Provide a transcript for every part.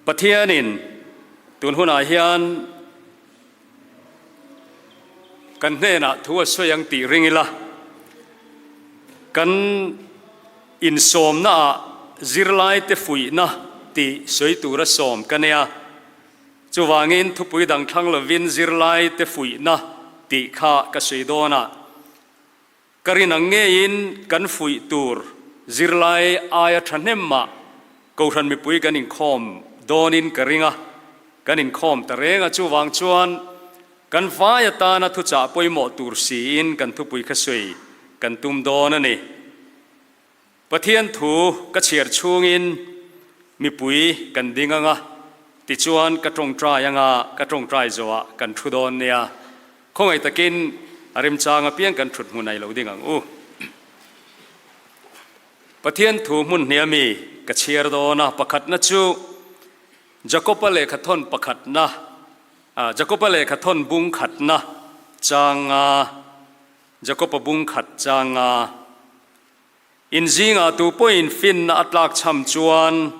Pathianin tun hunah hian kan hnenah thu a sawi ang tih ring ila, kan insawmnaah zirlaite fuihna tih sawi tura sawm ka nia. Chuvangin thupui dang thlang lovin zirlaite fuihna tih kha ka sawi dawn a. Ka rin ang ngeiin kan fuih tur zirlai aia thahnem mah Kohhran mipui kan inkhawm dawnin ka ring a, kan inkhawm ta reng a, chuvang chuan kan vai atana thuchah pawimawh tur siin kan thupui kha sawi kan tum dawn a ni. Pathian thu ka chhiar chhungin mipui kan ding ang a, tichuan ka tawngtai anga ka tawngtai zawhah kan thu dawn nia. Khawngaih takin a remchang apiang kan thut hmun a i lo ding ang u. Pathian thu hmun hnia mi ka chhiar dawn a, pakhatna chu Jakoba lehkhathawn pakhatna, Jakoba lehkhathawn bung khatna changa Jakoba bung khat changa In zingah tu pawhin finna a tlakchham chuan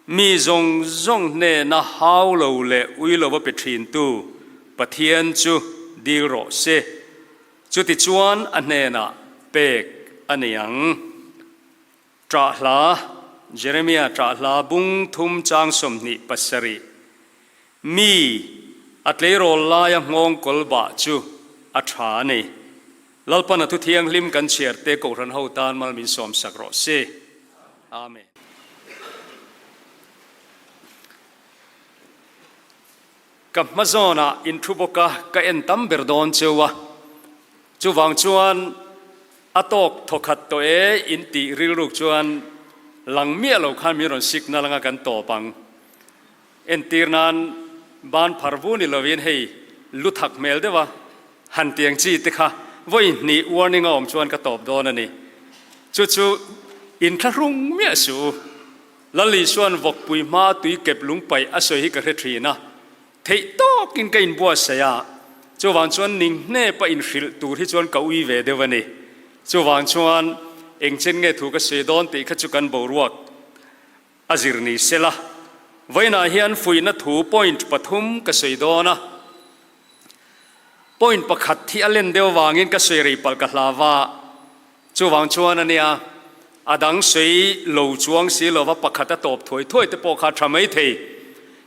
mi zawng zawng hnena hau lo leh ui lova pe thintu Pathian chu dil rawh se. Chutichuan a hnenah pek a ni ang. Ṭah hla, Jeremia ṭah hla bung thum chang 27, Mi a tleirawl laia nghawng kawl bah chu a ṭha a ni. Lalpan a thu thianghlim kan chhiar te Kohhran ho tan mal min sawm sak rawh se. Amen. Ka hma zawnah in thu bawk a, ka en tam ber dawn cheu a. Chuvang chuan a tawk thawkhat tawh e in tih rilruk chuan lang miah lo khan min rawn signal anga kan tawp ang. Entir nan ban phar vu ni lovin hei lu thak hmel deuh a, han tiang chi te kha vawi hnih warning a awm chuan ka tawp dawn a ni. Chu chu inthlahrung miah suh u. Lal Isua'n vawkpui hma tui kep lung paih a sawi hi ka hre thin a, theih tawkin ka inbuatsaih a, chuvang chuan ning hnep a inhrilh tur hi chuan ka ui ve deuh a ni. Chuvang chuan engchen nge thu ka sawi dawn tih kha chu kan boruak A zir ni sela, vawiinah hian fuihna thu point pathum ka sawi dawn a. Point pakhat hi a len deuh avangin ka sawi rei palh ka hlau a, chuvang chuan a nia, a dang sawi lo chuang si lova pakhat a tawp thuai thuai te pawh kha a tha mai thei.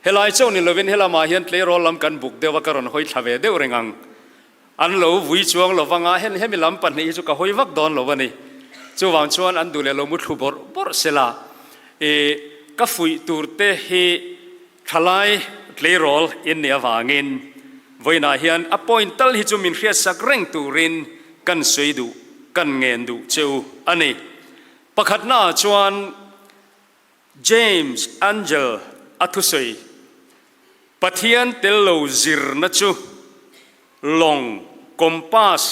Helai chauh ni lovin helamah hian tleirawl lam kan buk deuh a, ka rawn hawi thla ve deuh reng ang. An lo vui chuang lo vanga hen hemi lam pahnih hi chu ka hawi vak dawn lo a ni. Chuvang chuan an duh leh lo mu thlu bawrh bawrh sela i ka fuih tur te hi thalai tleirawl in nih avangin vawiinah hian a point tal hi chu min hriatsak reng turin kan sawi duh kan ngen duh che u a ni. Pakhatnaah chuan James Angel a thusawi, Pathian tel lo zirna chu lawng, compass,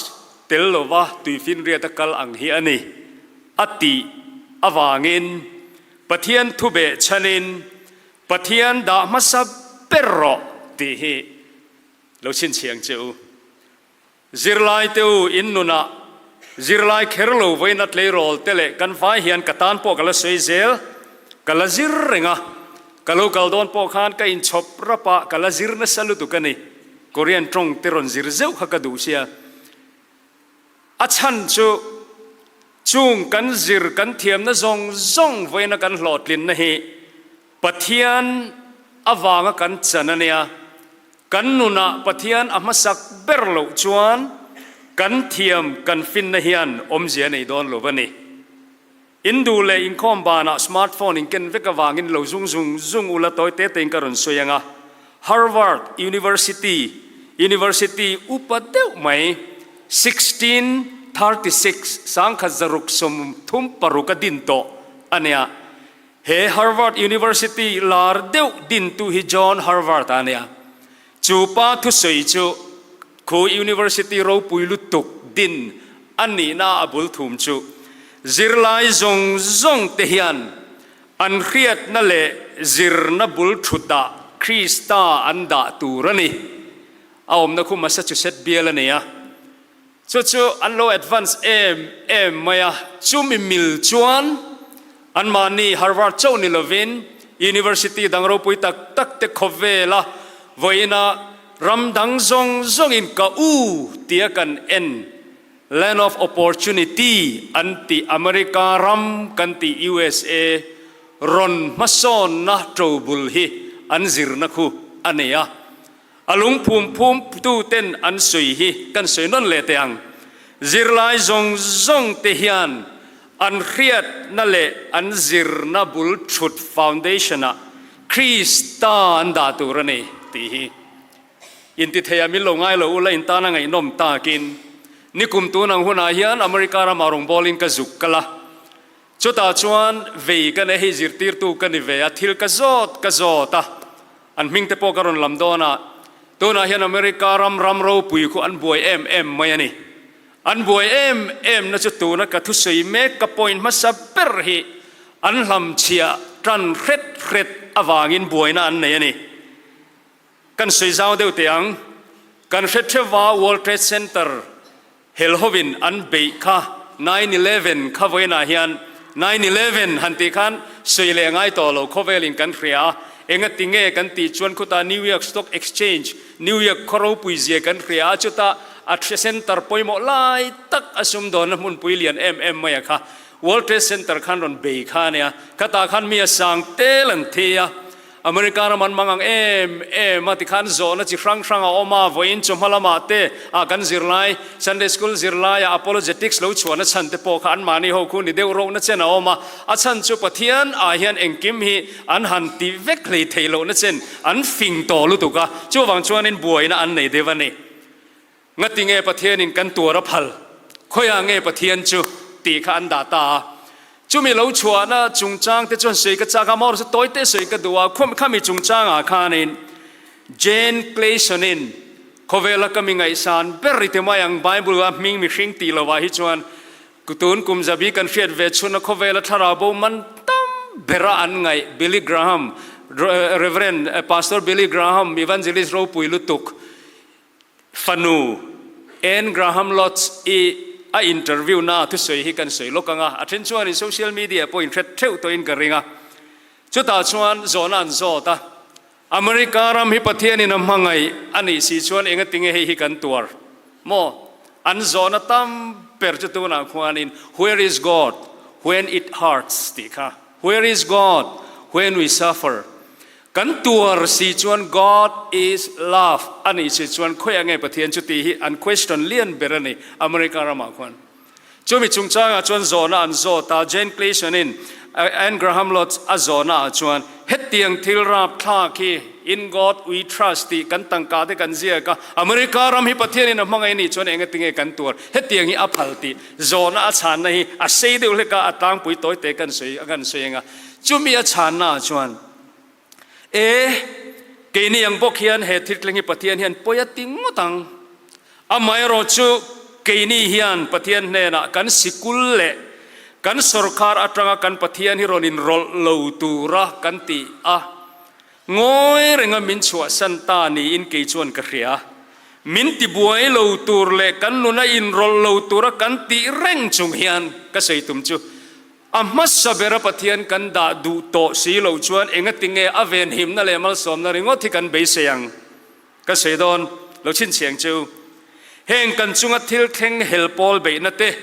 tel lova tuifinriat a kal ang hi a ni, a tih avangin Pathian thu behchhanin Pathian dah hmasa ber rawh tih hi lo chhinchhiang che u. Zirlai te u in nunah zirlai kher lo vawiin a tleirawl te leh kan vai hian ka tan pawh ka la sawi zel, ka la zir reng a, ka lo kal dawn pawh khan ka inchhawp rap a, ka la zir nasa lutuk a ni. Korean tawng te rawn zir zeuh kha ka duh sia. A chhan chu chung kan zir kan thiamna zawng zawng vawiina kan hlawhtlinna hi Pathian avanga kan chan a nia. Kan nunah Pathian a hmasak ber loh chuan kan thiam kan finna hian awmzia a nei dawn lo a ni. In duh leh inkhawm banah smartphone in ken vek avangin lo zung zung zung ula tawi te tein ka rawn sawi ang a. Harvard University, University upa deuh mai, 1636, 1636 a din tawh a nia. He Harvard University lar deuh dintu hi John Harvard a nia. Chu pa thusawi chu khu University ropui lutuk din a nihna a bul thum chu zirlai zawng zawng te hian an hriatna leh zirna bul thutah Krista an dah tur a ni. A awmna khu Massachusetts bial a ni a. Chu chu an lo advance em em mai a, chumi mil chuan anmahni Harvard chauh ni lovin University dang ropui tak tak te khawvela vawiina ram dang zawng zawngin ka u tia kan en Land of Opportunity an tih America ram kan tih usa rawn hmasawnna ṭobul hi an zirna khu a nei a. A lungphum phum tu ten an sawi hi kan sawi nawn leh teh ang. Zirlai zawng zawng te hian an hriatna leh an zirna bul thut foundation ah Krista an dah tur a ni tih hi intithei ah min lo ngai lo ula in tana ngaihnawm takin nikum tun ang hunah hian America ramah rawngbawlin ka zuk kal a. Chutah chuan vei ka nei hei zirtirtu ka ni ve a, thil ka zawt ka zawt a, an hming te pawh ka rawn lam dawn a, tunah hian America ram ram ropui khu an buai em em mai a ni. An buai em em na chu tuna ka thusawi mek ka point hmasa ber hi an hlamchhiah tan hret hret avangin buaina an nei a ni. Kan sawi zau deuh teh ang, kan hre theuva World Trade Center hel hovin an beih kha 9/11 kha vawiinah hian 9/11 han tih khan sawi leh ngai tawh lo khawvelin kan hria a, engati nge kan tih chuan khutah New York Stock Exchange, New York khaw ropui zia kan hria a, chutah a center pawimawh lai tak a sumdawnna hmunpui lian em em mai a kha World Trade Center khan rawn bei kha a nia, khatah khan mi a sang tel an thi a. America ram an mang ang em em a tikhan zawhna chi hrang hrang a awm a, vawiin chawhma lamah te ah kan zirlai, Sunday School zirlaia apologetics lo chhuahna chhan te pawh kha anmahni ho khu ni deuh rohna chen a awm a, a chhan chu Pathian ah hian engkim hi an han ti vek hlei theih lohna chen an fing tawh lutuk a, chuvang chuanin buaina an nei deuh a ni. Ngati nge Pathianin kan tuar a phal? Khawiah nge Pathian chu? tih kha an dah ta a. Chumi lo chhuahna chungchang te chuan sawi ka chak a, amaherawhchu tawi te sawi ka duh a, khami chungchangah khanin Jane Clayson-in khawvela ka mi ngaihsan ber i ti mai ang, Bible-a hming mihring tih lovah hi chuan tun kum zabi kan hriat ve chhuna khawvela thlarau bo man tam bera an ngaih Billy Graham, Reverend Pastor Billy Graham, Evangelist ropui lutuk, Fanu, Anne Graham Lotz i a interview na thusawi hi kan sawi lawk ang a, a then chuanin social media pawh inhret theuh tawhin ka ring a. Chutah chuan zawhna an zawt a, America ram hi Pathianin a hmangaih a nih si chuan engatinge hei hi kan tuar maw? An zawhna tam ber chu tunah khuanin Where is God when it hurts tih kha, Where is God when we suffer? Kan tuar si chuan God is love a nih si chuan khawiah nge Pathian chu tih hi an question lian ber a ni America ramah khuan. Chumi chungchangah chuan zawhna an zawt a, Jane Clayson-in Anne Graham Lotz a zawhnaah chuan hetiang thil rapthlak hi In God we trust tih kan tangka te kan ziak a, America ram hi Pathianin a hmangaih a nih chuan engatinge kan tuar hetiang hi a phal tih zawhna a chhanna hi a sei deuh hlek a, a tlangpui tawi te kan sawi a kan sawi ang a. Chumi a chhannaah chuan E, keini ang bawk hian he thil thleng hi Pathian hian pawi a ti ngawt ang. Amaherawh chu keini hian Pathian hnenah kan sikul leh kan sawrkar atanga kan Pathian hi rawn inrawlh lo tura kan ti a, ngawi renga min chhuahsan ta niin kei chuan ka hria. Min tibuai lo tur leh kan nuna inrawlh lo tura kan tih reng chung hian ka sawi tum chu A hmasa bera Pathian kan dah duh tawh si loh chuan engatinge a venhimna leh malsawmna ringawt hi kan beisei ang? Ka sawi dawn lo chhinchhiang chu. Heng kan chunga thil thleng hel pawl beihna te,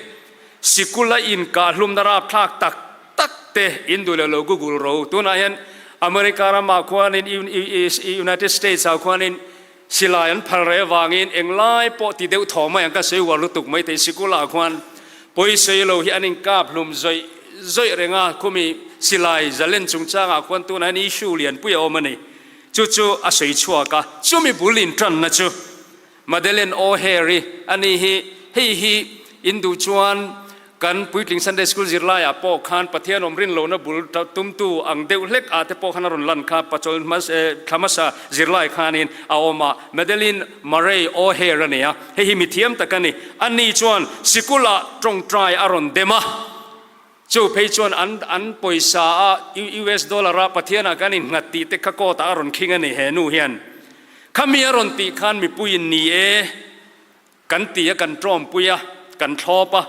sikula inkahlumna rapthlak tak tak te in duh leh lo Google ro. Tunah hian America ramah khuanin United States ah khuanin Silai an phal reh avangin englai pawh ti deuh thaw mai ang ka sawi uar lutuk mai thei sikulah khuan pawisawi lo hi an inkap hlum zawih zawih reng a, khumi silai zalen chungchangah khuan tunah hian issue lianpui a awm a ni. Chu chu a sawi chhuak a, chumi bul intanna chu Madeleine O'Hare-i a ni hi, hei hi in duh chuan Kan puitling Sunday School zirlaiah pawh khan Pathian awm rin lohna bul tumtu ang deuh hlek ah te pawh khan a rawn lan kha Pachawl thla hmasa zirlai khanin a awm a, Madeline Murray O'Hare a ni a, hei hi mithiam tak a ni. Ani chuan sikulah tawngtai a rawn dem a, chu phei chuan an an pawisa a US dollar a Pathianah kan innghat tih te kha court ah a rawn khing a ni he nu hian. Khami a rawn tih khan mipuiin ni e. Kan ti a, kan tawmpui a, kan thlawp a.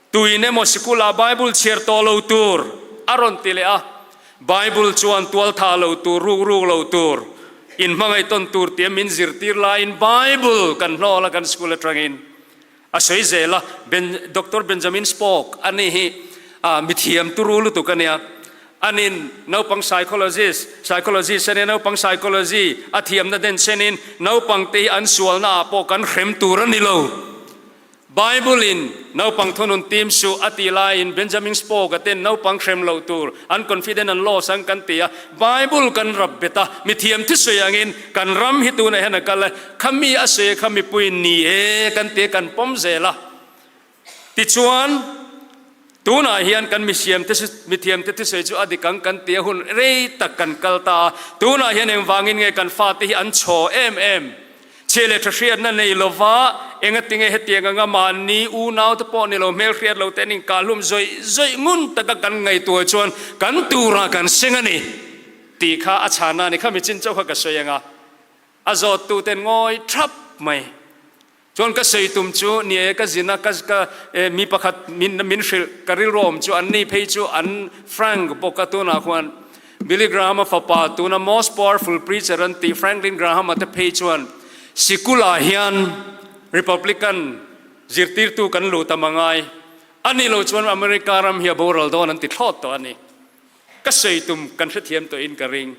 Tuin emaw sikulah Bible chhiar tawh lo tur a rawn ti leh a. Bible chuan tualthah lo tur, ruk ruk lo tur, inhmangaih tawn tur tia min zirtir laiin Bible kan hnawl a kan school atangin. A sawi zel a, Ben, Doctor Benjamin Spock a ni hi a mithiam turu lutuk a nia. Anin naupang psychologist, psychologist a nia, naupang psychology a thiamna den chenin naupang te hi an sualna ah pawh kan hrem tur a ni lo. Bible in naupang thunun tim suh a tih laiin Benjamin Spock a ten naupang hrem loh tur an confident an loss ang kan ti a, Bible kan rap bet a, mithiam thusawi angin kan ram hi tunah hian a kal a, khami a sawi kha mipuiin ni e kan ti a kan pawm zel a. Tichuan, tunah hian kan misiamte mithiamte thusawi chu a dik ang kan ti a hun rei tak kan kal ta a, tunah hian engvangin nge kan fate hi an chhaw em em? Chhe leh tha hriatna nei lova engatinge hetiang anga mahni unaute pawh ni lo hmelhriat lo te an inkahlum zawih zawih ngun taka kan ngaihtuah chuan kan turah kan seng a ni tih kha a chhana a ni. Khami chin chauh kha ka sawi anga a zawttuten ngawi thap mai chuan ka sawi tum chu ni e ka zin a ka ka mi pakhat min min hrilh ka rilru awm chu an ni phei chu an frank bawk a tunah khuan Billy Graham-a fapa tuna most powerful preacher an tih Franklin Graham-a te phei chuan sikulah hian Republican zirtirtu kan luh tam a ngai. A nih loh chuan America ram hi a boral dawn an ti thlawt tawh a ni. Ka sawi tum kan hrethiam tawhin ka ring.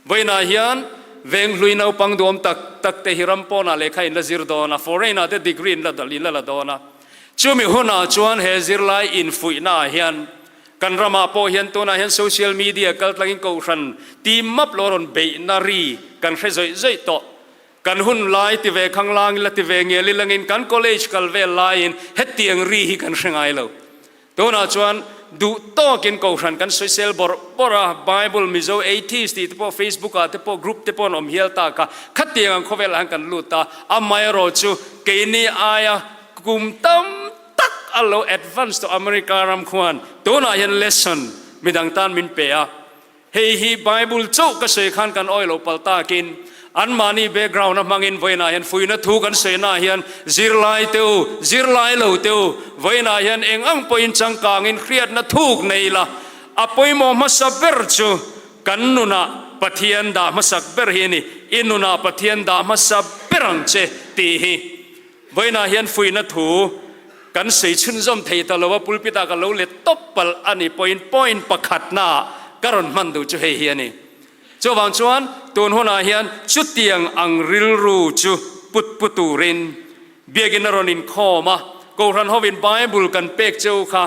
Vawiinah hian Venghlui naupang duhawm tak tak te hi ram pawnah lehkha in la zir dawn a, foreign-ah te degree in la in la la dawn a. Chumi hunah chuan he zirlai infuihnaah hian Kan ramah pawh hian tunah hian social media kaltlangin kohhran team map lo rawn beihna ri kan hre zawih zawih tawh. Kan hun lai ti ve khang langin la ti ve ngel ilangin kan college kal vel laiin hetiang ri hi kan hre ngai lo. Tunah chuan duh tawkin kohhran kan sawisel bawrh bawrh a, Bible Mizo Atheist tih te pawh Facebook ah te pawh group te pawh an awm hial tak a, khatiang ang khawvelah hian kan lut a, amaherawh chu keini aia kum tam tak a lo advance tawh America ram khuan tunah hian lesson midang tan min pe a, hei hi Bible chauh ka sawi khan kan awih loh palh takin anmahni background a hmangin vawiinah hian fuihna thu kan sawihnah hian zirlai te u, zirlai lo te u, vawiinah hian eng ang pawhin changkangin hriatna thuk nei ila a pawimawh hmasa ber chu kan nunah Pathian dah hmasak ber hi a ni, i nunah Pathian dah hmasa ber ang che tih hi. Vawiinah hian fuihna thu kan sawi chhunzawm thei ta lo a, pulpit ah ka lo let tawp palh a ni pawhin point pakhatna ah ka rawn hman duh chu hei hi a ni. Chuvang chuan tun hunah hian chutiang ang rilru chu put pu turin biakinn a rawn inkhawm a, Kohhran hovin Bible kan pek che u kha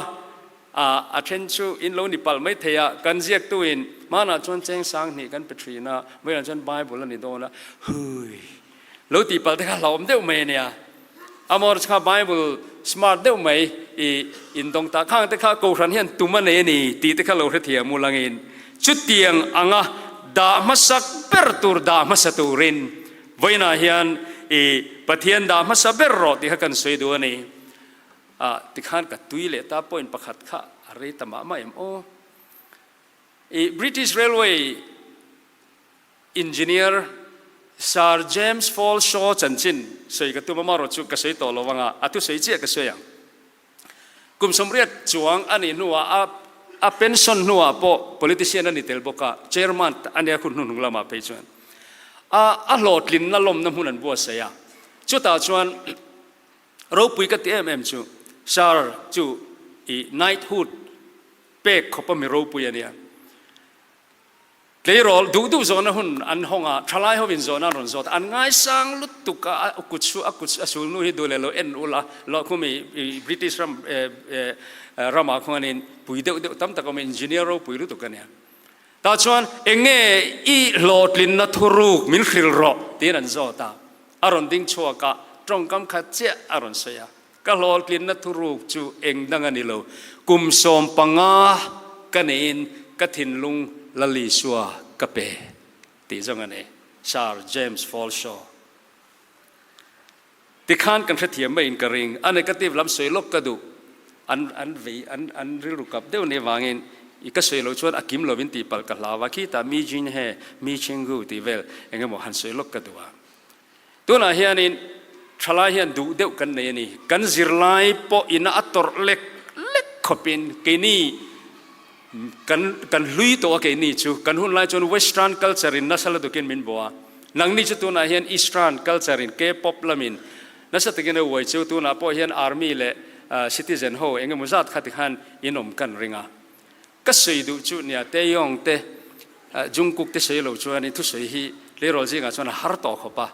a then chu in lo ni palh mai thei a, kan ziaktuin hmanah chuan cheng sang hnih kan pe thin a, vawiinah chuan Bible a ni dawn a, hui. Lo tih palh te kha hlauhawm deuh mai a nia. Amor kha Bible smart deuh mai i indawng ta khang te kha Kohhran hian tum a nei a ni tih te kha lo hrethiam u langin chutiang anga dah hmasak ber tur dah hmasa turin vawiinah hian i Pathian dah hmasa ber rawh tih kha kan sawi duh a ni. Ah tikhan ka tui leh ta point pakhat kha a rei ta mah mah em aw. I British Railway Engineer Sir James Fall Shaw chanchin sawi ka tum a, marawh chu ka sawi tawh lo vang a, a thusawi chiah ka sawi ang. Kum 80 chuang a nih hnuah a a pension hnuah pawh politician a ni tel bawk a, chairman a nia hun hnuhnung lamah phei chuan a a hlawhtlinna lawmna hmun an buatsaih a, chutah chuan ropui ka ti em em chu Sir chu i knighthood pek khawpa mi ropui a nia. Tleirawl duh duh zawhna hun an hawng a, thalai ho in zawhna an rawn zawt a, an ngaisang lutuk a, a kut chu a kut a sul nu hi duh leh lo en ula, lohkhum i British ram ramah khuanin pui deuh deuh tam tak a awm a, engineer ropui lutuk a nia. Tah chuan eng nge i hlawhtlinna thuruk min hrilh rawh tiin an zawt a, a rawn ding chhuak a, tawngkam khat chiah a rawn sawi a, Ka hlawhtlinna thuruk chu eng dang a ni lo, kum 15 ka neiin ka thinlung Lal Isua ka pe tih zawng a ni, Sir James Falshaw. Tikhan kan hrethiam maiin ka ring, a negative lam sawi lawk ka duh, an an vei an an rilru kap deuh nih avangin i ka sawi loh chuan a kim lovin tih palh ka hlau a, khitah mi Jin He, mi Cheng-gu tih vel eng emaw han sawi lawk ka duh a. Tunah hianin thalai hian duh deuh kan nei a ni. Kan zirlai pawh ina a tawrh lek lek khawpin keini Kan kan hlui tawh a keini chu. Kan hun lai chuan Western culture in nasa lutukin min bawh a. Nangni chu tunah hian Eastern culture in K-pop lamin nasa takin a uai chu. Tunah pawh hian Army leh citizen ho eng emaw zat kha tikhan in awm kan ring a. Ka sawi duh chu nia Taeyong te Jungkook te sawi lo chuanin thusawi hi tleirawl zingah chuan a har tawh khawp a.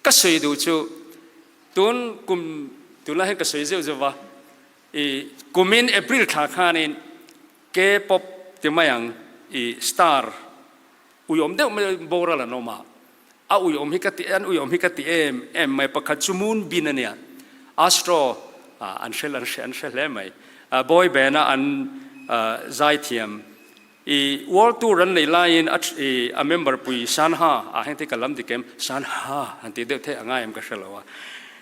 Ka sawi duh chu tun kum tunlai hian ka sawi zeuh zeuh va. I kumin April thla khanin K-pop ti mai ang i star uiawm deuh mai boral an awm a, a uiawm hi ka ti an uiawm hi ka ti em em mai pakhat chu Moon Bin a nia, Astro an hre an hre an hre hle mai, boy band a an zaithiam i world tour an nei laiin a i a member pui Sanha ah heng te ka lam dik em Sanha han tih deuh theih a ngai em ka hre lo a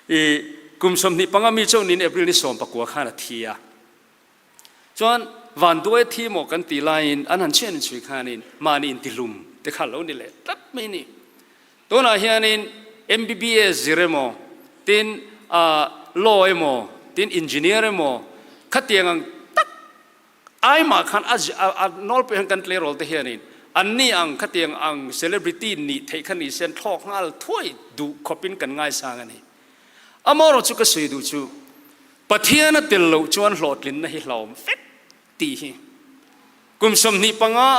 i kum 25 mi chauh niin April ni 19 khan a thi a chuan vanduai a thi maw kan tih laiin an han chhian inchhui khanin mahni intihlum te kha lo ni leh tlat mai ni tunah hianin MBBS zir emaw tin law emaw tin engineer emaw khatiang ang tak Aimah khan a a nawlpui hian kan tleirawl te hianin anni ang khatiang ang celebrity nih theih kha ni se an thlawk nghal thuai duh khawpin kan ngaisang a ni. Amaherawh chu ka sawi duh chu Pathian a tel loh chuan hlawhtlinna hi hlauhawm vek tih hi kum 25 a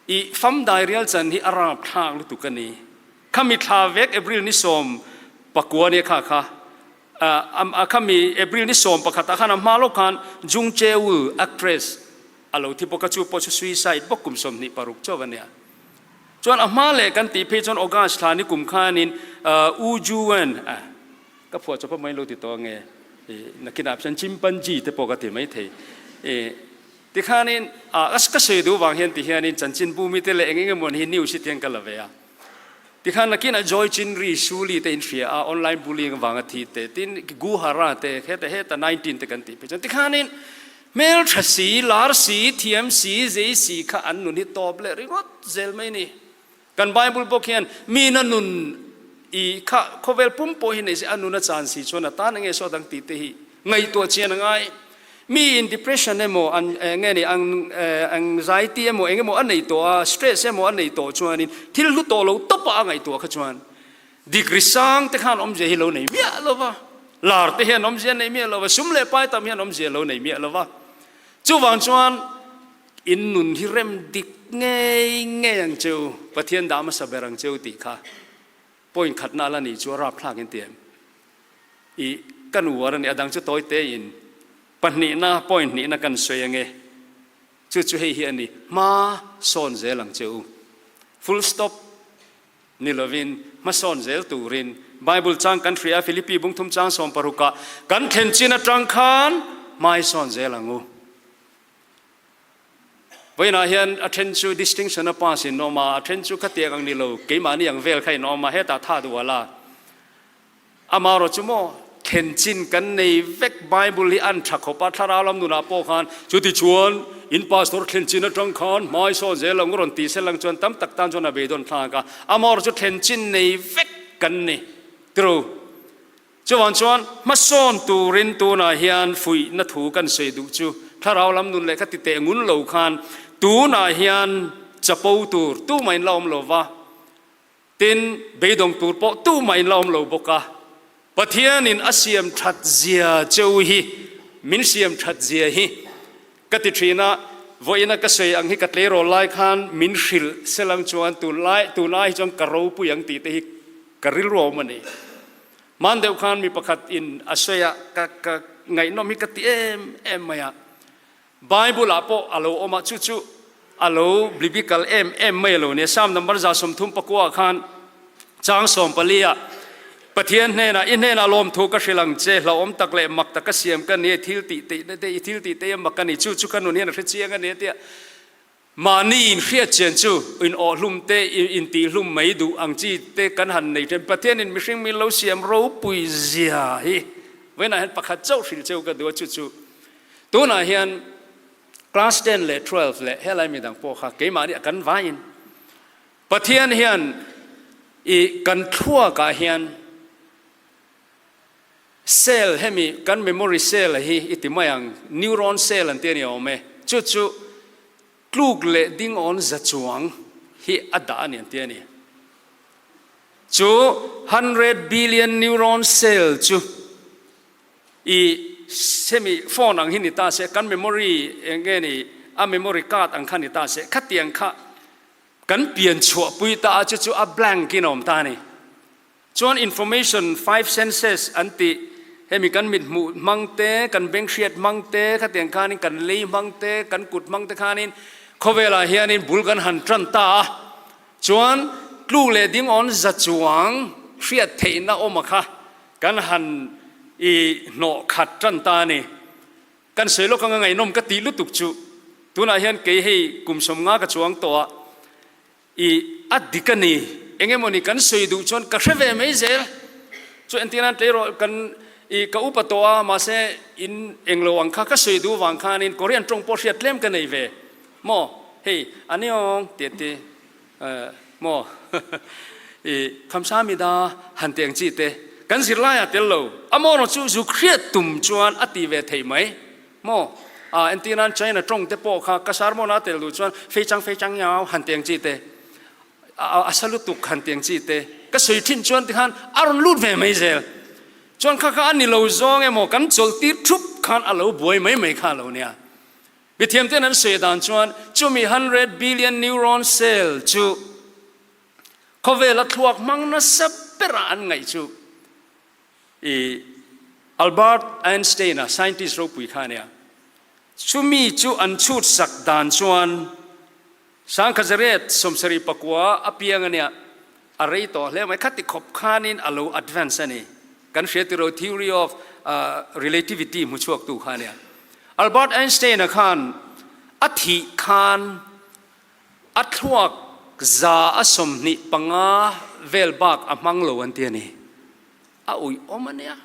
i fam dairial chan hi a rapthlak lutuk a ni. Khami thla vek April ni 19 nia kha kha A khami April ni 11 ah khan a hma lawk khan Jung Chae-woo actress a lo thi bawk a, chu pawh chu suicide bawk kum 26 chauh a nia. Chuan a hma leh kan tih phei chuan August thla ni kum khanin Woo Joo-eun ka phuah chawp a mai lo ti tawh ange nakinah chuan chimpanzee te pawh ka ti maithei tikhanin ka sawi duh vang hian tihianin chanchinbu mite leh eng eng emaw hi news hi tiang ka la ve a. Tikhan nakinah Joy Chinri Suli te in hria a, online bullying avanga thi te, tin Gu Hara te, heta heta 19 te kan tih phei chuan tikhanin hmeltha si, lar si, thiam si, zei si kha an nun hi tawp leh ringawt zel mai ni. Kan Bible bawk hian mi na nun i kha khawvel pum pawh hi nei se a nun a chan si chuan a tan enge saw dang tih te hi ngaihtuah chian a ngai. Mi in depression emaw an nge ni ang anxiety emaw eng emaw a nei tawh a, stress emaw a nei tawh chuanin thil hlu tawh lo tawpah a ngaihtuah kha chuan degree sang te khan awmzia hi lo nei miah lo va, lar te hian awmzia nei miah lo va, sum leh pai tam hian awmzia lo nei miah lo va. Chuvang chuan in nun hi rem dik ngei ngei ang cheu, Pathian dah hmasa ber ang cheu tih kha point khatna la nih chu a rapthlak in ti em? I kan uar a ni, a dang chu tawi tein pahnihna point hnihna kan sawi ange, chu chu hei hi a ni, hma sawn zel ang che u, full stop ni lovin hma sawn zel turin Bible chang kan hria Philippi bungthum chang 16 ah kan thlen chin atang khan hmai sawn zel ang u. Vawiinah hian a then chu distinction a pass in awm a, a then chu khatiang ang ni lo, keimahni ang vel kha in awm a, hetah tha duh ala. Amaherawh chu maw, thlen chin kan nei vek, Bible hi an tha khawp a, thlarau lam nunah pawh khan chuti chuan in pastor thlen chin atang khan hmai sawn zel ang rawn ti sel ang chuan tam tak tan chuan a beidawn thlak a, amaherawh chu thlen chin nei vek kan ni. Tiro. Chuvang chuan hmasawn turin tunah hian fuihna thu kan sawi duh chu thlarau lam nun leh kha ti teh ngun lo khan tunah hian chapo tur tumah in la awm lo va, Tin, beidawng tur pawh tumah in la awm lo bawk a, Pathianin a siam that zia cheu hi, min siam that zia hi ka ti thin a, vawiina ka sawi ang hi ka tleirawl lai khan min hrilh selang chuan tunlai tunlai hi chuan ka ropui ang tih te hi ka rilru a awm a ni. Hman deuh khan mi pakhat in a sawi a, ka ka ngaihnawm hi ka ti em em mai a, Bible ah pawh a lo awm a, chu chu a lo biblical em em mai a lo nia. Psalm number 139 ah khan chang 14 ah Pathian hnenah, I hnenah lawmthu ka hrilh ang che, hlauhawm tak leh mak taka siam ka ni, thil tih teh te, i thil tih te mak ka ni, chu chu ka nun hian a hre chiang a ni a tia. Mahni inhriat chian chu inawhhlum te, intihhlum mai duh ang chi te kan han nei ṭhen. Pathianin mihring min lo siam ropui zia hi vawiinah hian pakhat chauh hrilh cheu ka duh a, chu chu Tunah hian class ten leh twelve leh helai midang pawh kha keimahni a kan vaiin Pathian hian i kan thluakah hian cell hemi kan memory cell hi i ti mai ang neuron cell an ti a ni awm e. Chu chu tluk leh dingawn za chuang hi a dah a ni an ti a ni. Chu hundred billion neuron cell chu i hemi phone ang hi ni ta se, kan memory eng nge ni a memory card ang kha ni ta se, khatiang kha kan pian chhuah pui ta a chu chu a blank in a awm ta a ni. Chuan information five senses an tih hemi kan mit hmuh hmang te, kan beng hriat hmang te, khatiang khanin kan lei hmang te, kan kut hmang te khanin khawvelah hianin bul kan han tan ta a. Chuan tluk leh ding awn za chuang hriat theihna awm a kha kan han i hnawh khat tan ta a ni. Kan sawi lawk anga ngaihnawm ka tih lutuk chu tunah hian kei hei kum 50 ka chuang tawh a, I a dik a ni. Eng emawni kan sawi duh chuan ka hre ve mai zel. Chu entir nan tleirawl kan i ka upa tawh a, mahse in englo ang kha ka sawi duh vang khanin Korean tawng pawh hriat tlem ka nei ve. Maw hei aniawng ti a ti maw i khamsamida han ti ang chi te kan zirlaiah tel lo. Amaw erawh chu zuk hriat tum chuan a ti ve thei mai. Maw? A, entir nan China tawng te pawh kha ka sermon a tel duh chuan fei chang fei chang yao han ti ang chi te, a a sa lutuk han ti ang chi te ka sawi thin chuan tikhan a rawn lut ve mai zel. Chuan kha kha a ni lo zawng emaw kan chawlh tir thup khan a lo buai mai mai kha a lo nia. Mithiam ten an sawi dan chuan chumi hundred billion neuron cell chu khawvela thluak hmang nasa berah an ngaih chu. I Albert Einstein-a scientist ropui kha a nia. Chumi chu an chhut sak dan chuan Sangkhazariat 74 a piang a nia, a rei tawh hle mai. Khati khawp khanin a lo advance a ni. Kan hria tiro theory of relativity hmu chhuaktu kha a nia. Albert Einstein-a khan a thih khan a thluak 25% vel bak a hmang lo an ti a ni. A uih awm a nia.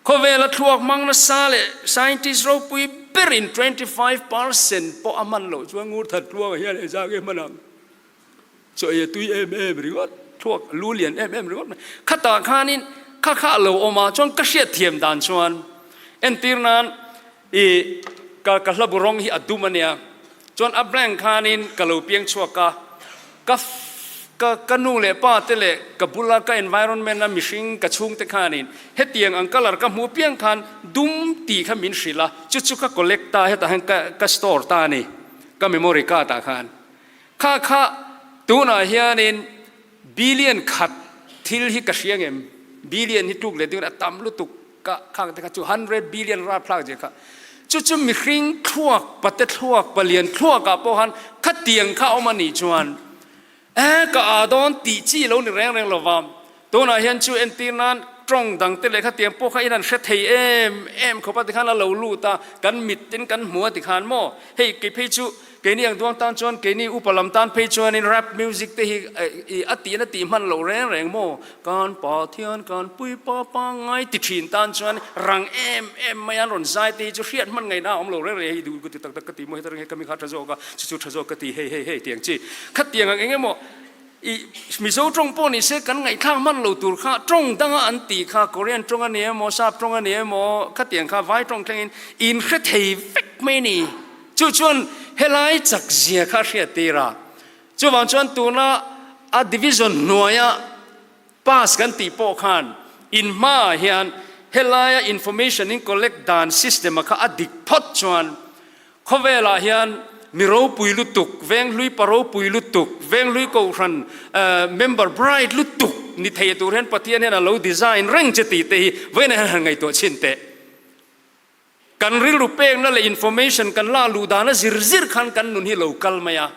Khawvela thluak hmang nasa leh scientist ropui berin 25% pawh a hman loh chuan ngur that tluangah hian engzah nge hman ang? Chaw ei a tui em em ringawt, thluak lu lian em em ringawt mai. Khatah khanin kha kha a lo awm a, chuan ka hriatthiam dan chuan entir nan i ka ka hlabu rawng hi a dum a nia. Chuan a blank khanin ka lo piang chhuak a, ka ka ka nu leh pa te leh ka bula ka environment a mihring ka chhungte khanin hetiang ang colour ka hmuh piang khan dum tih kha min hrilh a, chu chu ka collect ta hetah hian ka ka store ta a ni, ka memory card ah khan. Kha kha tunah hianin billion khat thil hi ka hria ngem? Billion hi tluk leh ding a tam lutuk. Ka khang te kha chu hundred billion rapthlak zia kha chu chu mihring thluak pate thluak palian thluak ah pawh khan khatiang kha awm a nih chuan e ka a dawn tih chi lo ni reng reng lova tunah hian chu entir nan tawng dang te leh khatiang pawh kha in an hre thei em em khawp a tikhan a lo lut a kan mit ten kan hmu a tikhan maw hei kei phei chu Keini ang duang tan chuan keini upa lam tan phei chuanin rap music te hi a tih na tih hman loh reng reng maw? Kan Pathian kan puipa pangngai ti thin tan chuan rang em em mai an rawn zai te hi chu hriat hman ngaihna a awm lo reng reng hei duh ka ti tak tak ka ti maw heta reng hei ka mi kha tha zawk a chu chu tha zawk ka ti hei hei hei tiang chi khatiang ang eng emaw i Mizo tawng pawh ni se kan ngaihthlak hman lo tur kha tawng danga an tih kha Korean tawng a ni emaw Sap tawng a ni emaw khatiang kha vai tawng thlengin in hre thei vek mai ni. Chu chuan helai chak zia kha a hriat tir a, chuvang chuan tuna a division hnuaia pass kan tih pawh khan in hmaah hian helaia information in collect dan system a kha a dik phawt chuan khawvelah hian mi ropui lutuk, venghlui pa ropui lutuk, venghlui kohhran member bright lutuk ni thei tur hian Pathian hian a lo design reng che tih te hi vawiinah hian han ngaihtuah chhin teh. Kan rilru pekna leh information kan la luh dana zir zir khan kan nun hi lo kal mai a.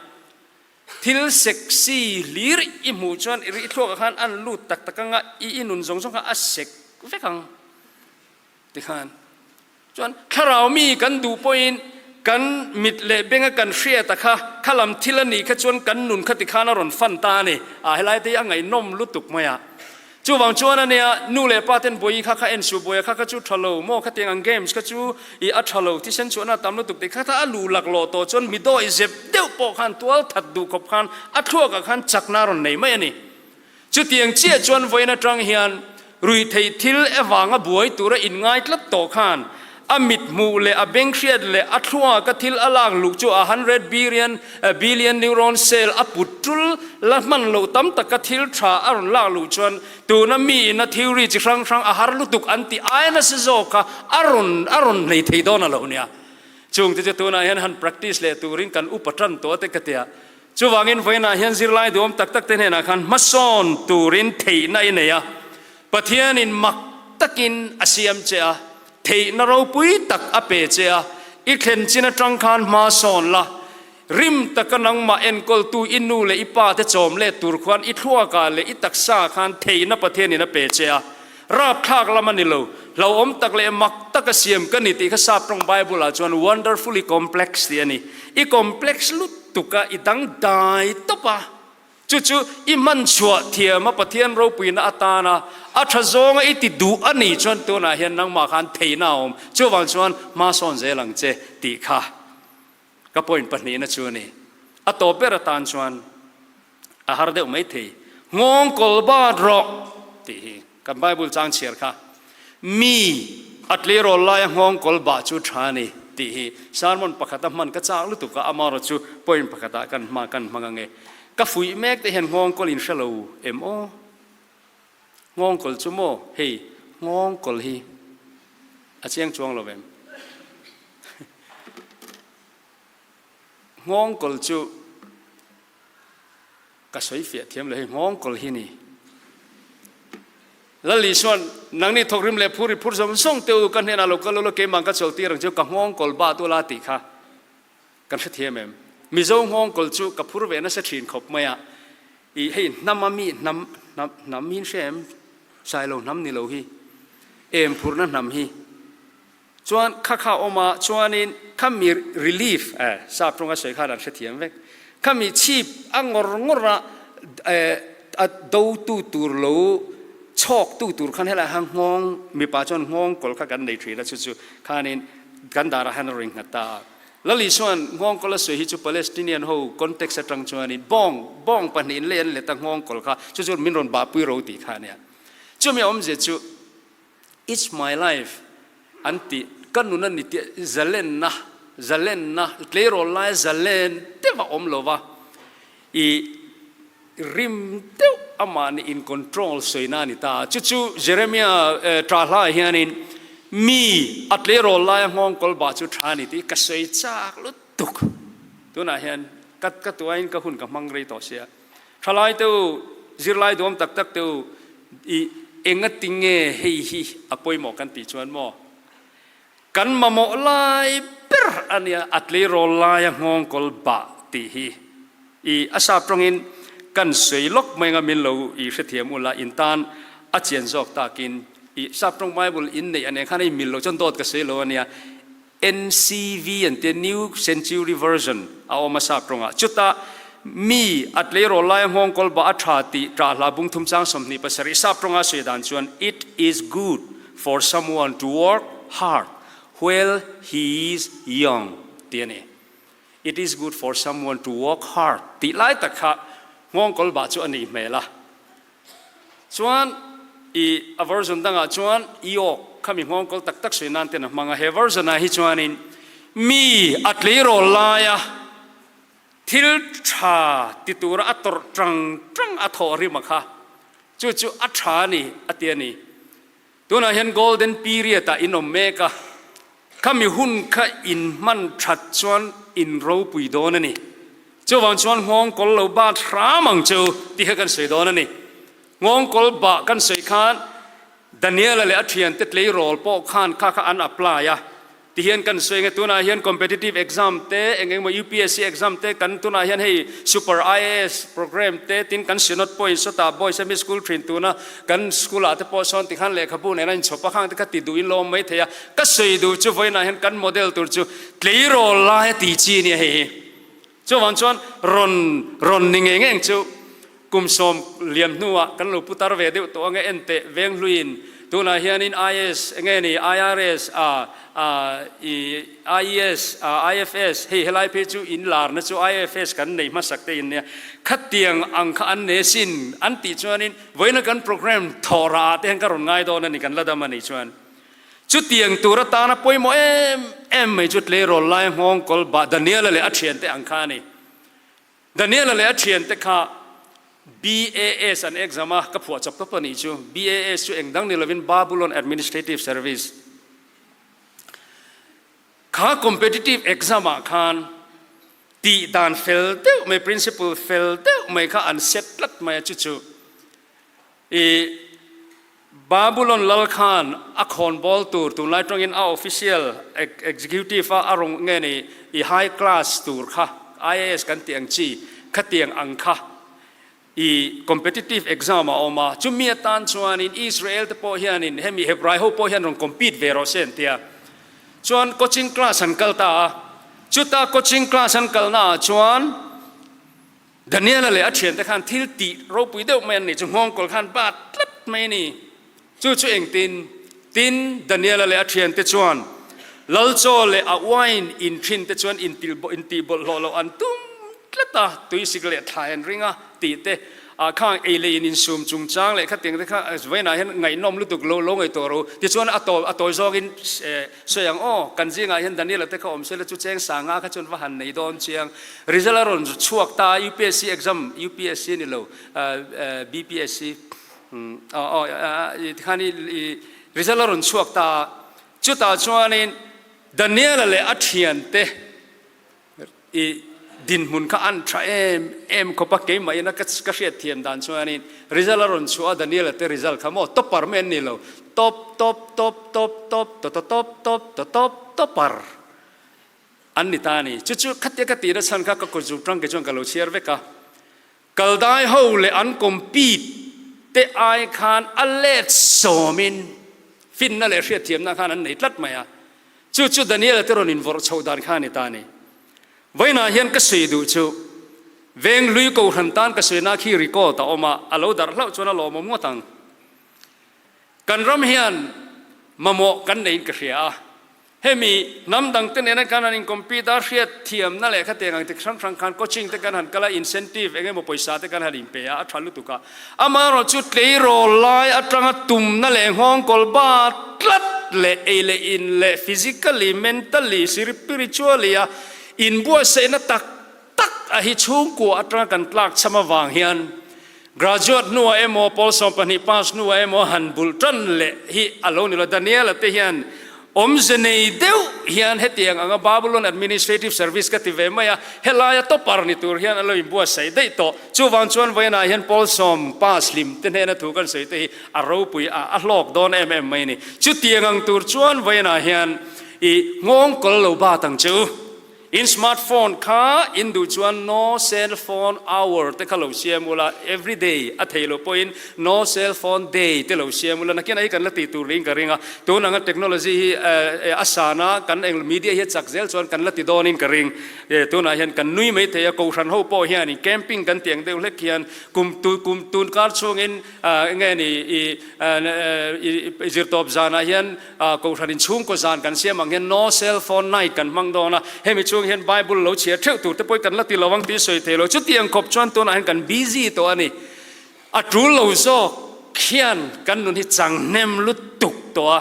Thil sexy hlir i hmuh chuan i ri thluakah khan an lut tak tak anga i i nun zawng zawng kha a sek vek ang tikhan. Chuan thlarau mi kan duh pawhin kan mit leh benga kan hriata kha khalam thil a nih kha chuan kan nun kha tikhan a rawn fan ta a ni. A helai te hi a ngaihnawm lutuk mai a. Chuvang chuan a nia, nu leh pa ten Bawihi kha kha en suh, Bawiha kha kha chu tha lo maw, khatiang ang games kha chu i a tha lo, thisen chhuahna a tam lutuk tih kha kha a luh laklawh tawh chuan mi dawi zep deuh pawh khan tual that duh khawp khan a thluakah khan chakna a rawn nei mai a ni. Chutiang chiah chuan vawiin atang hian ruihtheih thil evanga buai tura inngai tlat tawh khan. A mit hmuh leh a beng hriat leh a thluaka thil a lak luh chu a hundred billion billion neuron cell a put tul la hman loh tam taka thil tha a rawn lak luh chuan tuna mi in a theory chi hrang hrang a har lutuk an tih aia nasa zawk kha a rawn a rawn nei thei dawn a lo nia. Chungte chu tunah hian han practice leh turin kan upa tan tawh te ka tia. Chuvangin vawiinah hian zirlai duhawm tak tak te hnenah khan hmasawn turin theihna i nei a, Pathianin mak takin a siam che a, theihna ropui tak a pe che a, i thlen chin atang khan hma sawn la, rim taka nangmah enkawltu i nu leh i pa te chawm let tur khuan i thluakah leh i taksa khan theihna Pathianin a pe che a. Rapthlak lam a ni lo, hlauhawm tak leh mak taka siam ka ni tih kha Sap tawng Bible ah chuan wonderfully complex tih a ni. I complex lutuk a, i dangdai tawp a. Chu chu i hman chhuah thiam a Pathian ropuina atana a tha zawnga i ti duh a nih chuan tunah hian nangmah khan theihna a awm. Chuvang chuan hma sawn zel ang che tih kha ka point pahnihna chu a ni. A tawp ber atan chuan a har deuh mai thei. Nghawng kawl bat rawh tih hi kan Bible chang chhiar kha mi a tleirawl laia nghawng kawl bah chu tha a ni tih hi sermon pakhata hman ka chak lutuk a, amaherawh chu point pakhatah kan hma kan hmang ange. Ka fuih mek te hian nghawng kawl in hre lo em aw? Nghawng kawl chu maw hei nghawng kawl hi a chiang chuang lo em? Nghawng kawl chu Ka sawi fiah thiam lo hei nghawngkawl hi ni. Lal Isuan, Nangni thawkrim leh phur i phur zawng zawng te u, ka hnenah lo kal ula keimah ka chawl tir ang chu ka nghawngkawl ba tu la tih kha kan hrethiam em? Mizo nghawngkawl chu ka phur ve nasa thin khawp mai a, i hei hnam a mi hnam hnam hnam hi in hria em? Sailo hnam ni lo hi, em phurna hnam hi. Chuan kha kha awm a, chuanin kha mi relief eh sap tawnga sawi khan an hrethiam vek. Kha mi chhip a ngawr ngawr a eh a do tu tur lo chhawk tu tur khan helai khan nghawng mipa chuan nghawng kawl kha kan nei thin a chu chu khanin kan darah hian a rawn nghat ta a. Lali chuan nghawng kawl a sawi hi chu Palestinian ho context atang chuanin bawng bawng pahnihin lei an let a nghawng kawl kha chu chu min rawn bahpui ro tih kha a nia. Chumi awmzia chu It's my life an tih ka nun a ni tih zalenna zalenna tleirawl laia zalen deuh a awm lo va, i rim deuh amah nih in control sawina a ni ta. Chu chu Jeremia tah hlaah hianin mi a tleirawl laia nghawng kawl bah chu tha a ni tih ka sawi chak lutuk. Tunah hian ka ka tuain ka hun ka hmang rei tawh sia. Thalai te u, zirlai duam tak tak te u, i enga tinge hei hi a pawimawh kan tih chuan maw? Kan mamawh lai ber a nia, a tleirawl laia nghawngkawl bah tih hi i a sap tawngin kan sawi lawk mai anga min lo i hrethiam ula in tan a chian zawk takin i sap tawng Bible in neih a nen khan a inmil lo chuan dawt ka sawi lo a nia. NCV an tia New Century Version a awm a sap tawngah. Chutah mi a tleirawl laia nghawng kawlba a tha tih tah hla bung thum chang 27 sap tawnga sawi dan chuan It is good for someone to work hard while he is young tih a ni. It is good for someone to work hard tih lai tak kha nghawng kawlba chu a nih hmel a. Chuan i a version dangah chuan yoke kha mi nghawngkawl tak tak sawi nan ten a hmang a, he version ah hi chuanin mi a tleirawl laia thil tha ti tura a tawrh tang tang a thawh rim a kha chu chu a tha a ni a ti a ni. Tunah hian golden period ah in awm mek a, khami hun kha in hman that chuan in ropui dawn a ni. Chuvang chuan nghawngkawl lo bat hram ang chu tih kha kan sawi dawn a ni. Nghawngkawl bah kan sawi khan Daniela leh a thiante tleirawl pawh khan kha kha an apply a. Ti hian kan sawi nge tunah hian competitive exam te eng engemaw UPSC exam te kan tunah hian hei super IAS program te tin kan synod pawhin sawtah boys ami school thin tuna kan school ah te pawh sawn tikhan lehkhabu nen a inchhawp a khang te kha ti duhin lawm mai thei a ka sawi duh chu vawiinah hian kan model tur chu tleirawl lai a ti chi nia hei hi chuvang chuan rawn rawn ni ngei ngei ang chu Kum 10 liam hnuah kan lo putar ve deuh tawh ange en teh Venghluiin tunah hianin IS enge ni IRS a a i IES a IFS hei helai phei chu in larna chu IFS kan nei hmasak te in nia khatiang ang kha an ne sin an tih chuanin vawiina kan program thawh rah ah te hian ka rawn ngai dawn a ni kan la dam a nih chuan. Chutiang tur atana pawimawh em em mai chu tleirawl lai nghawngkawl bah Daniela leh a thiante ang kha a ni. Daniela leh a thiante kha BAS an exam a, ka phuah chawp tawp a nih chu. BAS chu eng dang ni lovin Babylon Administrative Service. Kha competitive exam ah khan tih dan fel deuh mai, principle fel deuh mai kha an set tlat mai a, chu chu I Babulon lal khan a khawnbawl tur tunlai tawngin a official executive a a rawn nge ni i high class tur kha IAS kan tih ang chi khatiang ang kha i competitive exam a awm a, chumi atan chuanin Israel te pawh hianin hemi Hebrai ho pawh hian rawn compete ve rawh se an tia. Chuan coaching class an kal ta a, chuta coaching class an kalna ah chuan Daniela leh a thiante khan thil tih ropui deuh mai an nih chu nghawngkawl khan bat tlat mai a ni. Chu chu engtin? Tin, Daniela leh a thiante chuan Lalchaw leh a wine in thin te chuan intih bawlhhlawh loh an tum tlat a, tuisik leh thlai an ring a tih te ah khang ei leh in insum chungchang leh khatiang te kha vawiinah hian ngaihnawm lutuk lo lo ngaihtuah ro. Tichuan a tawi zawngin Sawi ang aw, kan zingah hian Daniela te kha awm sela chu cheng sanga kha chuan va han nei dawn chiang. Result a rawn chhuak ta a, UPSC exam, UPSC ni lo, BPSC, aw tikhan i result a rawn chhuak ta a, chutah chuanin Daniela leh a thiante I dinhmun kha an tha em em khawp a, keimah ina ka hriat thiam dan chuanin result a rawn chhuah a, Daniel-a te result kha maw topper mai an ni lo, top top top top top to to top top to top topper an ni ta a ni. Chu chu khatia ka tihna chhan kha ka kut zuk tang ke chuan ka lo chhiar vek a, Kaldai ho leh an compete te ai khan a let sawmin finna leh hriatthiamna khan an nei tlat mai a, chu chu Daniel-a te rawn invawrh chhoh dan kha a ni ta a ni. Vawiinah hian ka sawi duh chu Venghlui Kohhran tan ka sawina khi record a awm a, a lo darh hlauh chuan a lawmawm ngawt ang. Kan ram hian mamawh kan neiin ka hria a, Hemi hnam dang te nena khan han in compete a, hriat thiamna leh khatiang ang te hrang hrang khan coaching te kan han kal a, incentive eng emaw pawisa te kan han in pe a, a tha lutuk a. Amaherawh chu tleirawl lai atanga tumna leh nghawngkawl ba tlat leh ei leh in leh physically, mentally, spiritually a inbuatsaihna tak tak a hi chhungkua atanga kan tlak cham avang hian graduate hnuah emaw pawl 12 pass hnuah emaw han bulh tan leh hi a lo ni lo. Daniel-a te hian awmze nei deuh hian hetiang anga Babylon Administrative Service ka ti ve mai a, helaia topper ni tur hian a lo inbuatsaih daih tawh. Chuvang chuan vawiinah hian pawl sawm pass hlim te hnena thu kan sawi te hi a ropui a, a hlawk dawn em em mai a ni. Chutiang ang tur chuan vawiinah hian i nghawngkawl lo bat ang che u. In smart phone kha in duh chuan no cell phone hour te kha lo siam ula, every day a thei loh pawhin no cell phone day te lo siam ula, nakin ai kan la tih tur niin ka ring a, tun anga technology hi a san a, kan eng media hi a chak zel chuan kan la ti dawnin ka ring. Tunah hian kan nui mai thei a, Kohhran ho pawh hianin camping kan tih ang deuh hlek hian kum kum tun kar chhungin enge ni i zirtawp zanah hian Kohhran in chhungkaw zan kan siam ang hian no cell phone night kan hmang dawn a, hemi chhung hian Bible lo chhiar theuh tur te pawh kan la ti lo ang tih sawi thei lo. Chutiang khawp chuan tunah hian kan busy tawh a ni. A tul lo zawk hian kan nun hi chang hnem lutuk tawh a,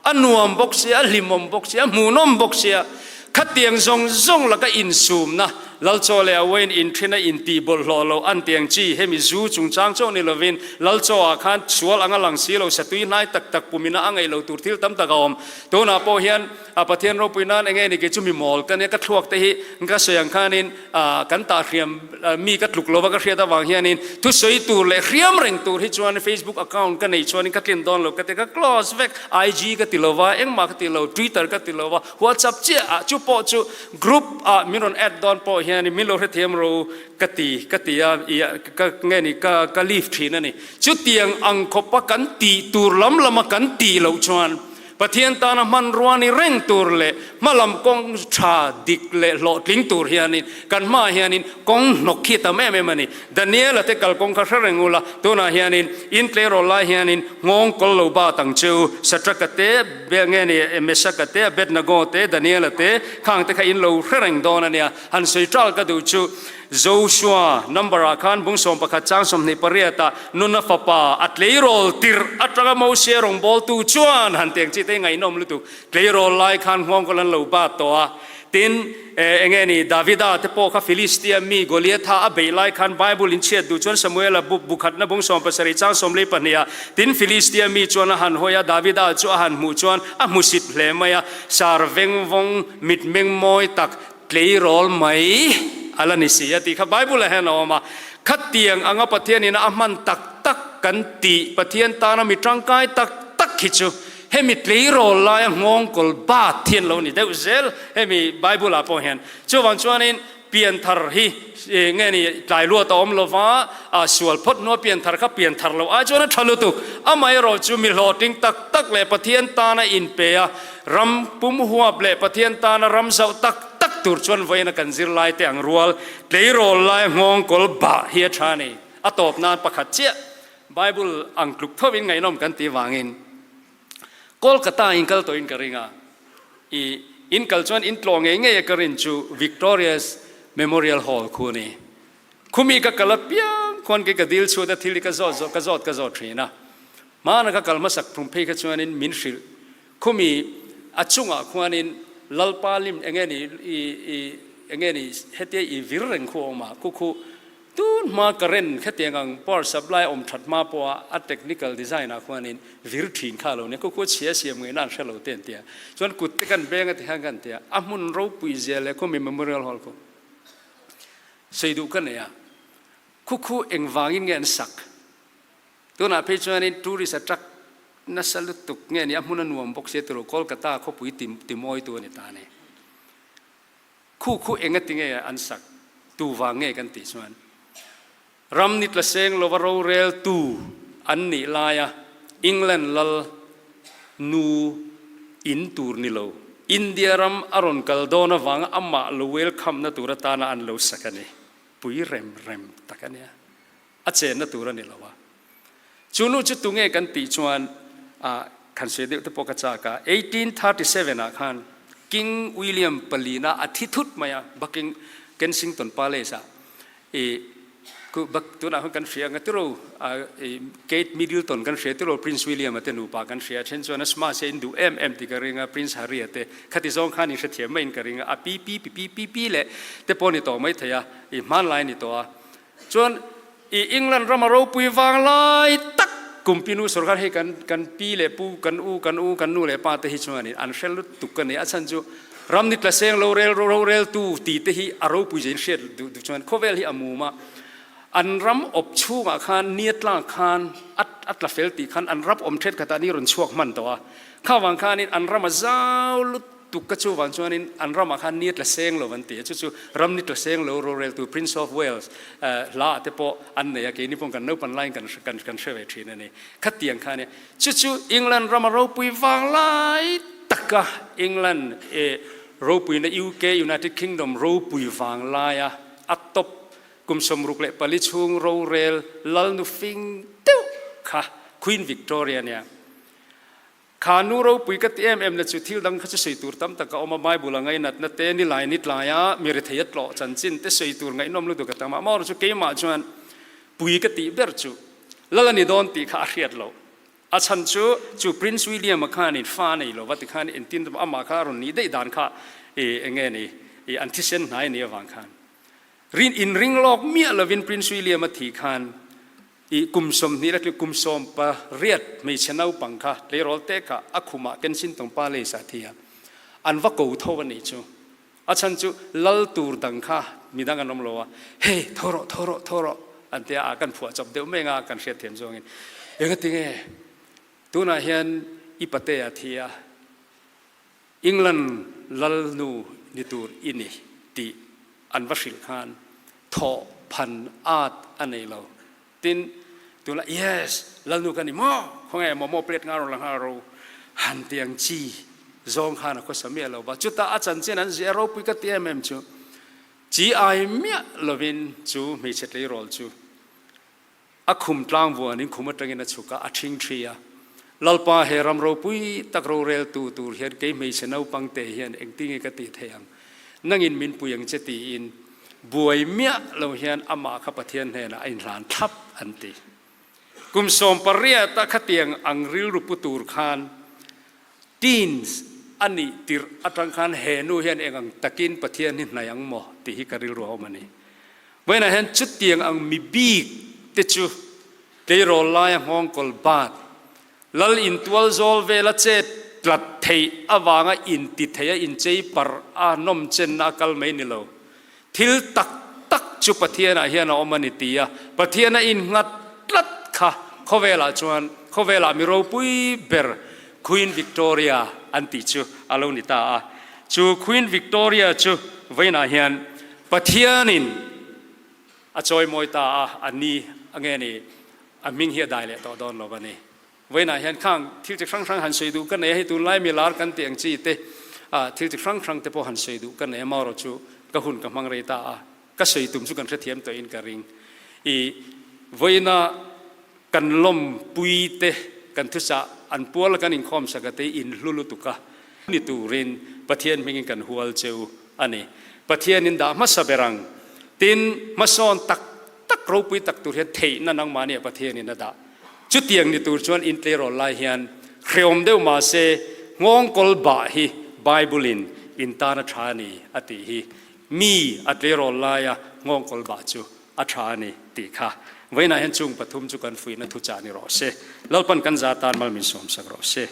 a nuam bawk sia, a hlimawm bawk sia, a hmuhnawm bawk sia. Khatiang zawng zawng laka insumna, Lalchaw leh a uain inthin a intih bawlhhlawh loh an tiang chi, hemi zu chungchang chauh ni lovin Lalchaw ah khan sual anga lang si lo, satui hnai tak tak pumina a ngaih lo tur thil tam tak a awm. Tunah pawh hian a Pathian ropui nan enge ni kei chu mi mawl ka nia, ka thluak te hi ka sawi ang khanin kan tah hriam mi ka tluk lova ka hriat avang hianin thusawi tur leh hriam reng tur hi chuan Facebook account ka neih chuanin ka tlin dawn lo ka ti, ka close vek, IG ka ti lova, engmah ka ti lo, Twitter ka ti lova, WhatsApp chiah ah chu pawh chu group ah min rawn add dawn pawh hian min lo hrethiam ro ka ti ka ti a i ka nge ni ka ka leave thin a ni. Chutiang ang khawpa kan tih tur lam lama kan tih loh chuan Pathian tana hmanrua ni reng tur leh hmalam kawng tha dik leh hlawhtling tur hianin kan hmaah hianin kawng hnawk khi tam em em a ni. Daniel-a te kalkawng kha hre reng ula, tunah hianin in tleirawl lai hianin nghawng kawl lo bat ang che u, Satraka te, nge ni Mesaka te, Abednego te, Daniel-a te, khang te kha in lo hre reng dawn a nia. Han sawi ṭal ka duh chu, Joshua number ah khan bung 11 chang 28 ah nuna fapa a tleirawl tirh atanga Mosia rawngbawltu chuan han tiang chi te. te ngaihnawm lutuk. Tleirawl lai khan nghawngkawl an lo bat tawh a. Tin, enge ni, Davida te pawh kha Philistia mi Goliatha a beih lai khan Bible in chhiat duh chuan Samuela bu bukhatna bung 17 chang 42 ah, Tin, Philistia mi chuan a han hawi a, Davida chu a han hmuh chuan a hmusit hle mai a, sar vengvawng mitmeng mawi tak tleirawl mai a la ni si a tih kha Bible ah hian a awm a. Khatiang anga Pathianin a hman tak tak kan tih Pathian tana mi tangkai tak tak hi chu Hemi tleirawl laia nghawngkawl bat hi an lo ni deuh zel hemi Bible ah pawh hian. Chuvang chuanin pianthar hi nge ni tlai luat a awm lova, sual phawt hnua pianthar kha pianthar loh ai chuan a tha lutuk. Amaherawh chu mi hlawhtling tak tak leh Pathian tana inpe a, ram pum huap leh Pathian tana ram zauh tak tak tur chuan vawiina kan zirlai te ang rual tleirawl laia nghawngkawl bah hi a tha a ni. A tawp nan pakhat chiah Bible ang tluk thovin ngaihnawm kan tih vangin Kolkata in kal tawhin ka ring a, i in kal chuan in tlawh ngei ngei a ka rin chu Victoria's Memorial Hall khu a ni. Khumi ka kal apiang khuan kei ka dil chhuat a thil hi ka zawt zawt ka zawt ka zawt thin a. Hmana ka kal hmasak thum phei kha chuanin min hrilh khumi a chungah khuanin Lalpa lim enge ni i i enge ni hetia i vir reng khu a awm a, khu khu Tun hma current khatiang ang power supply awm that hma pawha a technical design ah khuanin vir thin kha lo nia, khu khu chhia siam ngaihna an hre lo te an tia. Chuan kut te kan beng a ti hian kan tia, a hmun ropui zia leh khumi memorial hall khu sawi duh ka nei a, khu khu engvangin nge an sak? Tunah phei chuanin tourist attract nasa lutuk nge ni a hmun a nuam bawk sia tiraw Kolkata khawpui ti mawitu a ni ta a ni. Khu khu enga ti nge an sak tu vang nge kan tih chuan ram ni tla seng lova rorel tu an nih laia England lal nu in tur ni lo India ram a rawn kal dawn avanga amah lo welcome na tur atana an lo sak a ni. Pui rem rem tak a nia. A chenna tur a ni lo a. Chu nu chu tunge kan tih chuan ah khan sawi deuh te pawh ka chak a, 1837 ah khan King William palina a thi thut mai a, Bucking Kensington Palace ah i ku bak tunah khan kan hria anga tiro i Kate Middleton kan hria tiro Prince William a te nupa kan hria then chuan a smart se in duh em em tih ka ring a, Prince Harry a te khati zawng khan in hrethiam mai in ka ring a, a pi pi pi pi pi pi leh te pawh ni tawh mai thei a, i hmanlai ni tawh a. Chuan i England rama ropui vang lai tak kumpinu sorkar hei kan kan pi leh pu kan u kan u kan nu leh pa te hi chuanin an hre lutuk ka ni. A chhan chu ram ni tla seng lo rel roreltu ti te hi a ropui zein hriat duh duh chuan khawvel hi a mum a. An ram awp chhungah khan ni a tlak khan a a tla fel tih khan an rap awm thet khatah ni rawn chhuak hman tawh a. Kha vang khanin an ram a zau lutuk. Tuk ka chu vang chuanin an ramah khan ni tla seng lo an ti a, chu chu ram ni tla seng lo roreltu Prince of Wales hla ah te pawh an nei a, keini pawh kan naupan laiin kan kan kan hre ve thin a ni. Khatiang kha a nia. Chu chu England rama ropui vang lai taka England ropuina UK, United Kingdom, ropui vang laia a top kum 64 chhung rorel lalnu fing deuh kha Queen Victoria a nia. Kha nu ropui ka ti em em na chu thil dang kha chu sawi tur tam tak a awm a, Bible a ngainatna te, nilai ni tlaia mi rethei a tlawh chanchin te sawi tur ngaihnawm lutuk a tam a, amaherawhchu chu keimah chuan pui ka tih ber chu lal a ni dawn tih kha a hriat loh. A chhan chu chu Prince William-a khanin fa a nei lo va tikhan entin amah kha a rawn nih daih dan kha i eng nge ni i an thisen hnai a nih avang khan rin inring lawk miah lovin Prince William-a thih khan I kum 20 le kum 18 hmeichhe naupang kha tleirawl te kha a khumah Kensington Palace ah thi a, an va ko tho a nih chu. A chhan chu lal tur dang kha midang an awm lo a, hei tho rawh, tho rawh, tho rawh an tia a, kan phuah chawp deuh mai anga kan hriatthiam zawngin engatinge tunah hian i pate a thi a, England lal nu ni tur i ni tih an va hrilh khan thawh phan at a nei lo. Tin, tunah yes, lal nu ka ni maw? Khawnge momo plate nga rawn la nghal ro han ti ang chi zawng khan a khawsa miah lo va. Chutah a chanchin an ziah ropui ka ti em em chu chi ai miah lovin chu hmeichhe tleirawl chu A khum tlang vuanin khum atangin a chhuk a, a thing thi a. Lalpa, he ram ropui tak roreltu tur hian kei hmeichhe naupangte hian engtinge ka tih theih ang? Nangin min pui ang che tiin buai miah lo hian amah kha Pathian hnenah a inhlan thlap an ti. Kum 18 a khatiang ang rilru pu tur khan. Teens a nih tirh atang khan he nu hian eng ang takin Pathian hi hnaih ang maw tih hi ka rilru a awm a ni. Vawiinah hian chutiang ang mi bik te chu tleirawl laia nghawngkawl bat, lal intual zawl vela chet tlat theih avanga inti thei a inchei parh a nawm chenna a kal mai ni lo. Thil tak tak chu Pathianah hian a awm a ni ti a, Pathian a innghat tlat kha khawvelah chuan khawvelah mi ropui ber Queen Victoria an tih chu a lo ni ta a. Chu Queen Victoria chu vawiinah hian Pathianin a chawimawi ta a, a ni a nge ni a hming hi a dai leh tawh dawn lo a ni. Vawiinah hian khang thil chi hrang hrang han sawi duh ka nei a, hei tunlai mi lar kan tih ang chi te thil chi hrang hrang te pawh han sawi duh ka nei a, marawh chu ka hun ka hmang rei ta a, ka sawi tum chu kan hrethiam tawhin ka ring. I vawiina kan lawmpui te kan thuchah an pual a kan inkhawm sak a te in hlu lutuk a ni turin Pathian hmingin kan hual cheu a ni. Pathianin dah hmasa ber ang. Tin, hmasawn tak tak ropui tak tur hian theihna nangmahni ah Pathianin a dah. Chutiang ni tur chuan in tleirawl lai hian hreawm deuh mahse nghawngkawl bah hi Bible in in tan a tha a ni a tih hi mi a tleirawl laia nghawngkawl bah chu a tha a ni tih kha vawiinah hian chung pathum chu kan fuihna thuchah ni rawh se. Lalpan kan za tan mal min sawmsak rawh se.